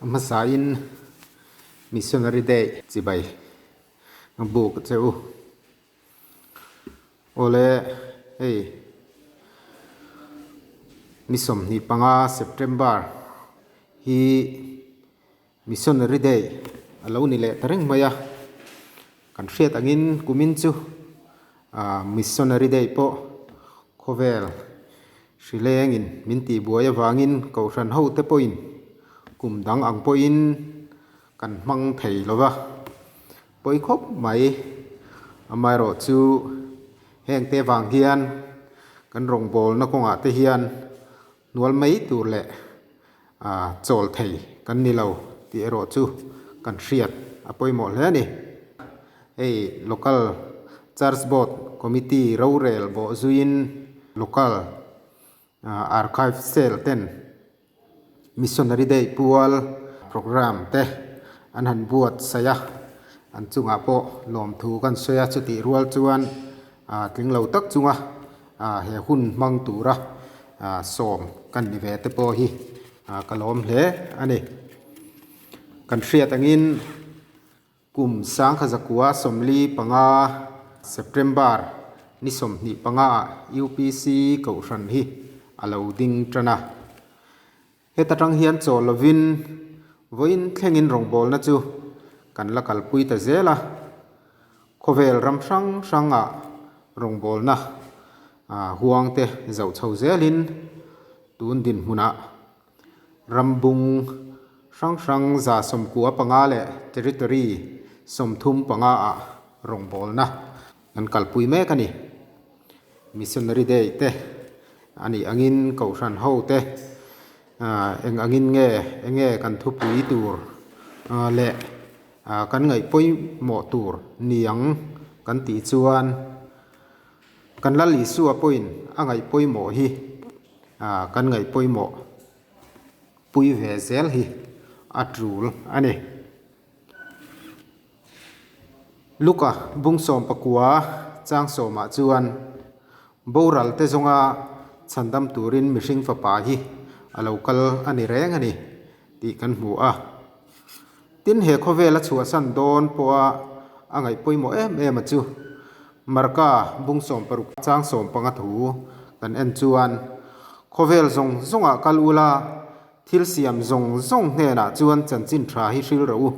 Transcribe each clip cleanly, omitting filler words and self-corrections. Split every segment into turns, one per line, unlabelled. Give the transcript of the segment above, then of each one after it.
A hmasain Missionary Day chibai a buk che u. Awle hei ni 25 September hi Missionary Day a lo ni leh ta reng mai a, kan hriat angin kumin chu ah Missionary Day pawh khawvel hri lengin min tih buai avangin kohhran ho te pawhin kum dang ang pawhin kan hmang thei lo va, pawi khawp mai. Amaherawh chu heng te vang hian kan rawngbawlna kawngah te hian Hnual mai tur leh chawl thei kan ni lo tih erawh chu kan hriat a pawimawh hle a ni. Hei Local Church Board Committee rorel bawh zuiin Local Archive Cell ten Missionary Day pual programme te an han buatsaih a, an chungah pawh lawmthu kan sawi a, chutih rual chuan tling lo tak chunga he hun hmang tura sawm kan ni ve te pawh hi ka lawm hle a ni. Kan hriat angin kum sangkha zakua 45 September ni 25 ah UPC kohhran hi a lo ding tan a. Heta tang hian chaw lovin vawiin thlengin rawngbawlna chu kan la kalpui ta zel a, khawvel ram hrang hrangah rawngbawlna huang te zoh chho zelin tun dinhmunah ram bung hrang hrang 95 leh territory 35 ah rawngbawlna kan kalpui mek a ni. Missionary Day te a nih angin Kohhran ho te eng angin nge enge kan thupui tur leh kan ngaih pawimawh tur ni ang kan tih chuan kan Lal Isua pawhin a ngaih pawimawh hi kan ngaih pawimawh pui ve zel hi a tul a ni. Luka bung 19 chang sawmah chuan boral te zawnga chhandam turin mihring fapa hi a lo kal a ni reng a ni tih kan hmu a. Tin he khawvel a chhuahsan dawn pawha a ngaih pawimawh em em a chu Marka bung 60 chang 15 thu kan en chuan khawvel zawng zawngah kal ula Thil siam zawng zawng hnenah chuan chanchin tha hi hril rawh u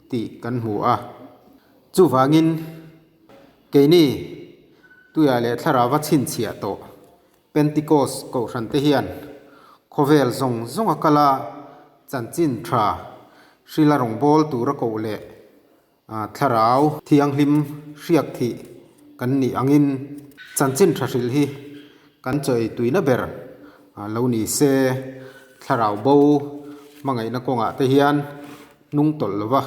tih kan hmu a. Chuvangin, keini tuiah leh thlarauva chhinchhiah tawh Pentecost kohhran te hian khawvel zawng zawnga kala chanchin tha hrila rawngbâwl tura koh leh Thlarau thianghlim hriak thih kan nih angin chanchin tha hrilh hi kan chaw ei tuina ber lo ni se, thlarau bo hmangaihna kawngah te hian hnung tawlh lova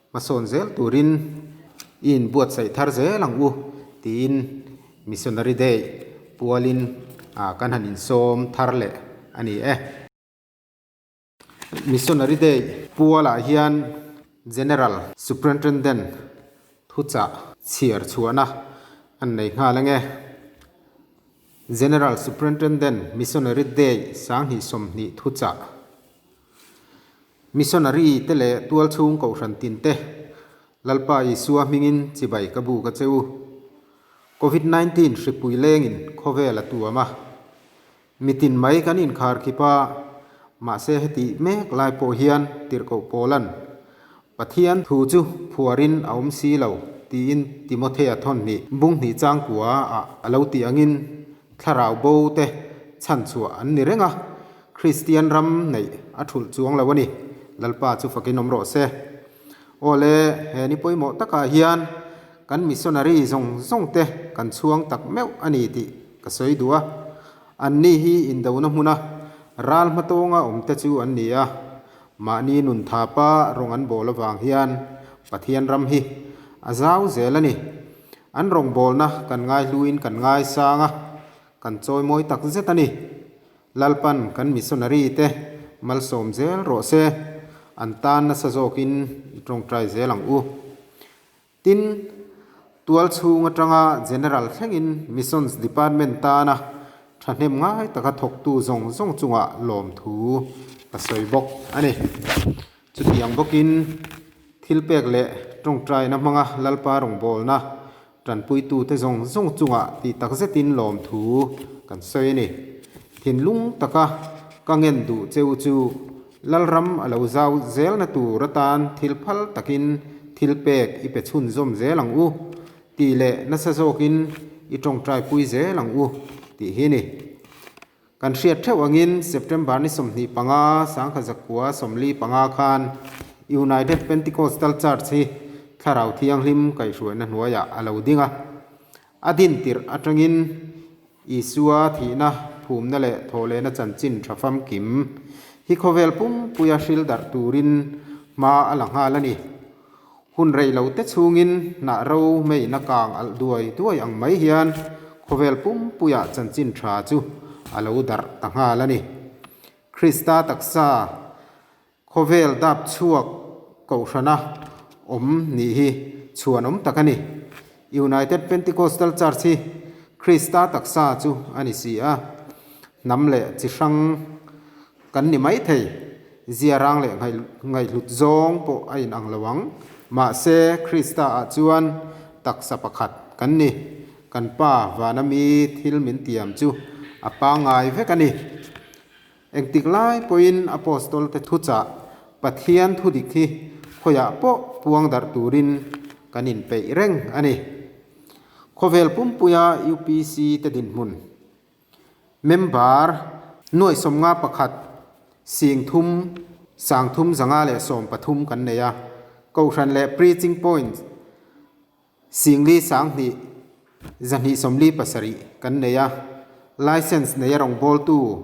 hmasawn zel turin i inbuatsaih thar zel ang u tiin Missionary Day pualin kan han insawm thar leh a ni e. Missionary Day pualah hian General Superintendent thuchah chhiar chhuahna an nei nghal ange. General Superintendent Missionary Day 2020 thuchah Missionary te leh tualchhung kohhran tin te Lalpa Isua hmingin chibai ka bu ka che u. Covid 19 hripui lengin khawvel a tuam a. Mitin mai kan inkhar khip a, mahse heti mek lai pawh hian tirhkoh Paulan, Pathian thu chu phuarin a awm si lo, tiin Timothea thawn hnih bung hnih changkua ah a lo tih angin thlarau bo te chhanchhuah an ni reng a, Kristian ram neih a thulh chuang lo a ni. Lalpa chu fakin awm rawh se. Aw le, he ni pawimawh takah hian kan missionary zawng zawng te kan chhuang tak meuh a ni tih ka sawi duh a. Anni hi indona hmuna ral hmatawnga awmte chu an ni a, mahni nun thapa rawng an bawl avang hian Pathian ram hi a zau zel a ni. An rawngbawlna kan ngaihluin kan ngaisang a, kan chawimawi tak zet a ni. Lalpan kan missionary te malsawm zel rawh se, an tan nasa zawkin i tawngtai zel ang u. Tin, tual chhung atanga General thlengin Missions Department tana thahnem ngai taka thawktu zawng zawng chungah lawmthu ka sawi bawk a ni. Chutiang bawkin thilpek leh tawngtaina hmanga Lalpa rawngbawlna tanpuitute zawng zawng chungah tih tak zetin lawmthu kan sawi a ni. Thinlung taka ka ngen duh cheu chu Lalram a lo zau zelna tur atan thil phal takin thilpek i pe chhunzawm zel ang u tih leh nasa zawkin i tawngtaipui zel ang u tih hi a ni. Kan hriat theuh angin September ni 25, 1945 khan United Pentecostal Church hi Thlarau Thianghlim kaihhruaina hnuaiah a lo ding a. A din tirh atangin Isua thihna, phumna leh thawhlehna chanchin tha famkim hi khawvel pumpuia hril darh turin hma a la nghal a ni. Hun rei lo te chhungin hnah ro meina kang alh duai duai ang mai hian khawvel pumpuiah chanchin tha chu a lo darh ta nghal a ni. Krista taksa khawvel dap chhuak kohhrana awm nih hi chhuanawm tak a ni. United Pentecostal Church hi Krista taksa chu a ni si a, hnam leh chi hrang Kan ni maithei, ziarang leh ngaihhlut zawng pawh a inang lo ang. Mahse, Krista-ah chuan taksa pakhat kan ni. Kan Pa vana mi thil min tiam chu a pangngai vek a ni. Engtik lai pawhin Apostol-te thuchah Pathian thu dik hi khawiah pawh puang darh turin kan inpeih reng a ni. Khawvel pumpuia UPC te dinhmun. Member nuaih 51 sing thum sang thum 113 kan nei a, Kohhran leh Preaching Point singli 2 247 kan nei a, Licence neia rawngbawltu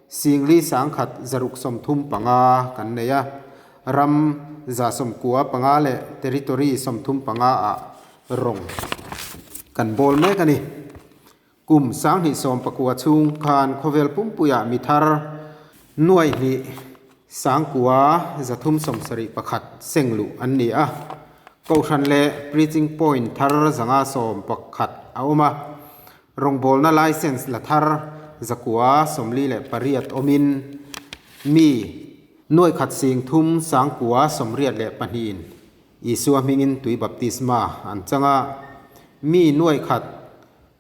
singli 1 635 kan nei a, ram 95 leh Territory 35 ah rawng kan bawl mek a ni. Kum 2019 chhung khan khawvel pumpuiah mi thar nuaihnih sangkua 371 seng luh an ni a. Kohhran leh Preaching Point thar 111 a awm a. Rawngbawlna Licence la thar 948 awmin mi nuaikhat sing thum sangkua 82in Isua hmingin tui baptisma an chang a. Mi nuaikhat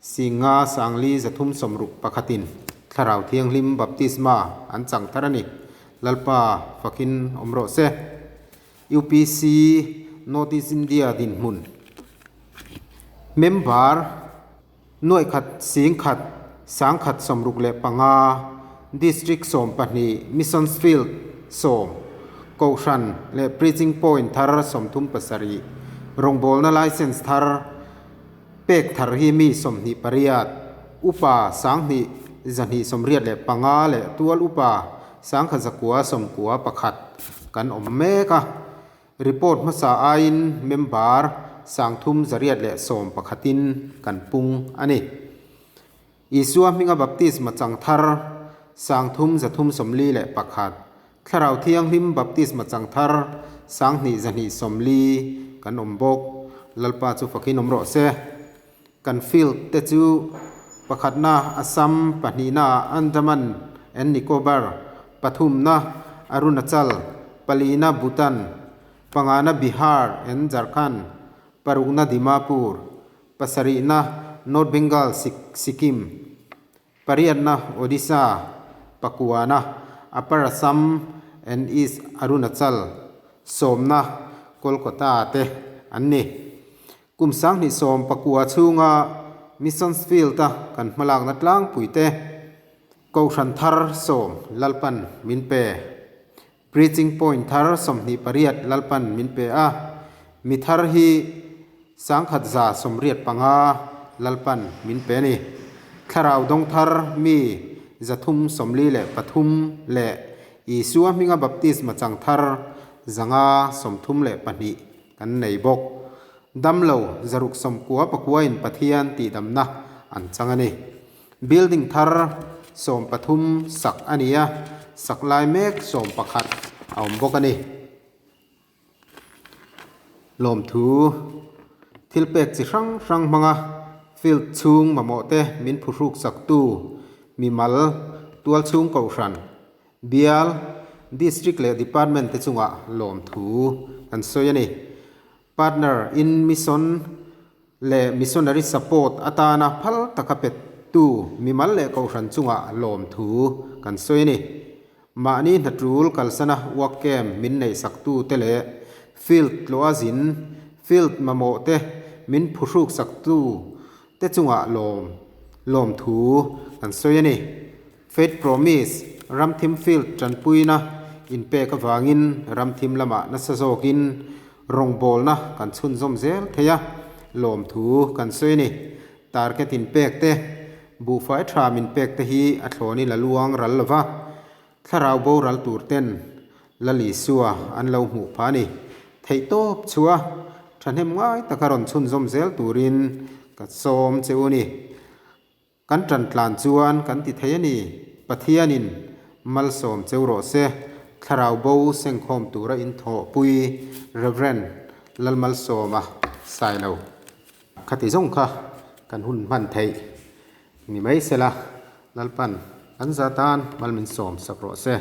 Singa Sangli 361in Thlarau Thianghlim baptisma an chang thar a ni. Lalpa fakin awm rawh se. UPC North East India dinhmun Member nuaihkhat singkhat 165 District 12 Missions Field 10 Kohhran leh Preaching Point thar 37 Rawngbawlna Licence thar Pek thar hi mi 28, upa 2 285 leh tual upa 1991 kan awm mek a. Report hmasa aiin member 311in kan pung a ni. Isua hminga baptisma chang thar 3341, Thlarau Thianghlim baptisma chang thar 2240 kan awm bawk. Lalpa chu fakin awm rawh se. Kan field te chu pakhatna Assam, pahnihna Andaman and Nicobar, pathumna Arunachal, palina Bhutan, pangana Bihar and Jharkhand, parukna Dimapur, pasarihna North Bengal Sikkim, pariatna Odisha, pakuana Upper Assam and East Arunachal, sawmna Kolkata te an ni. Kum 2019 chhunga Missions Field-a kan hmalakna tlangpui te Kohhran thar 10 Lalpan min pe. Preaching Point thar 28 Lalpan min pe a, mi thar hi 1185 Lalpan min pe a ni. Thlarau dawng thar mi 343 leh Isua hminga baptisma chang thar 532 kan nei bawk. Damlo 699in Pathian tihdamna an chang a ni. Building thar 13 sak a ni a, sak lai mek 11 a awm bawk a ni. Lawmthu thil pek chi hrang hrang hmanga field chhung mamawh te min phuhruk saktu mimal tual chhung kohhran bial District leh Department te chungah lawmthu kan sawi a ni. Partner in Mission leh Missionary Support atana phal taka pettu mimal leh kohhran chungah lawmthu kan sawi a ni. Mahni hnatul kalsana work camp min neihsaktu te leh field tlawha zin, field mamawh te min phuhruksaktu te chungah lawm lawmthu kan sawi a ni. Faith Promise, Ramthim Field tanpuina inpek avangin Ramthim lamah nasa zawkin rawngbawlna kan chhunzawm zel thei a, lawmthu kan sawi a ni. Target inpek te, buhfai tha min pek te hi a thlawnin a luang ral lova, thlarau boral tur ten Lal Isua an lo hmuh phah a ni. Theihtawp chhuah thahnem ngai taka rawn chhunzawm zel turin ka sawm che u ni. Kan ṭan tlan chuan kan ti thei a ni. Pathianin malsawm cheu rawh se. Thlarau bo sengkhawm tura inthawhpui Rev. Lalmalsawma Sailo. Khati zawng kha kan hun hman theih ni mai sela, Lalpan kan za tan mal min sawm sak rawh se.